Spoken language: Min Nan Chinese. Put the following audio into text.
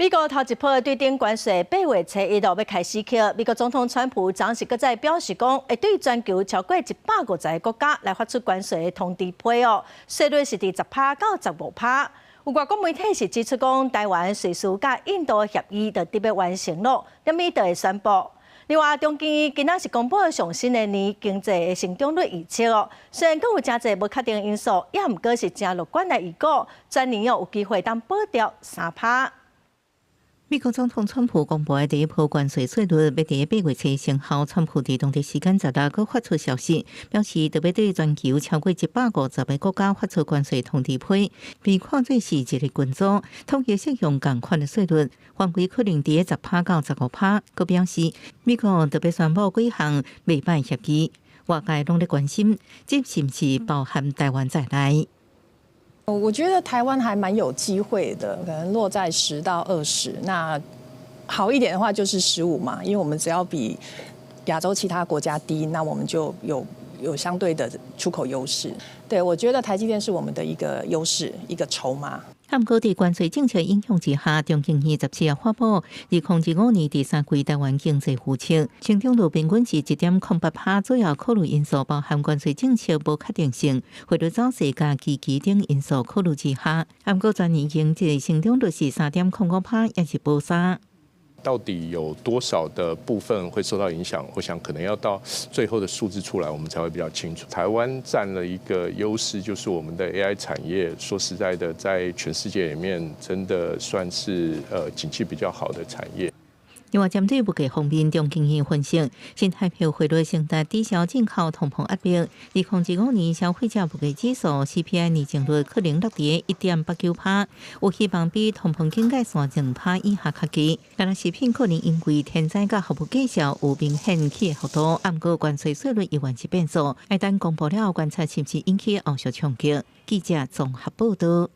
美國頭一波對等關稅8月初一就欲開始起，美國總統川普昨是閣再表示講，會對全球超過150個國家來發出關稅的通知批哦，稅率是佇10趴到15趴。有外國媒體是指出講，台灣瑞士佮印度協議就得欲完成咯，後日就會宣布。另外，中經院今仔是公布上新的年經濟的成長率預測哦，雖然閣有誠濟無確定因素，也毋過是誠樂觀來預估，全年哦有機會當保持3趴。美國總統川普公布的第一波關稅稅率，欲佇8月初生效。川普佇當地時間十六閣發出消息，表示特別對全球超過150個國家發出關稅通知批，被看做是一個群組，統一適用仝款的稅率，範圍可能佇10趴到15趴。閣表示美國特別宣布幾項袂䆀協議，外界攏咧關心，這是毋是包含台灣在內？我覺得台灣還蠻有機會的，可能落在10到20。那好一點的話就是15嘛，因為我們只要比亞洲其他國家低，那我們就有相對的出口優勢。對，我覺得台積電是我們的一個優勢，一個籌碼。毋過佇關稅政策影響之下，中經院17日發布2025年第三季台灣經濟預測，成長率平均是1.08趴，主要考慮因素包含關稅政策無確定性、匯率走勢佮基期等因素考慮之下，毋過全年經濟成長率是3.05趴，也是保三。到底有多少的部分會受到影響？我想可能要到最後的數字出來，我們才會比較清楚。台灣佔了一個優勢，就是我們的 AI 產業，說實在的，在全世界裡面，真的算是景氣比較好的產業。另外，針對物價方面，中經院分析，新台幣匯率承擔抵消進口通膨壓力。2025年消費者物價指數 CPI 年增率可能落佇1.89趴，有希望比通膨警戒線2趴以下較低。但食品可能因為天災佮服務價數有明顯起的幅度，毋過關稅稅率猶原是變數，愛等公布了後觀察是毋是引起後續衝擊。記者綜合報道。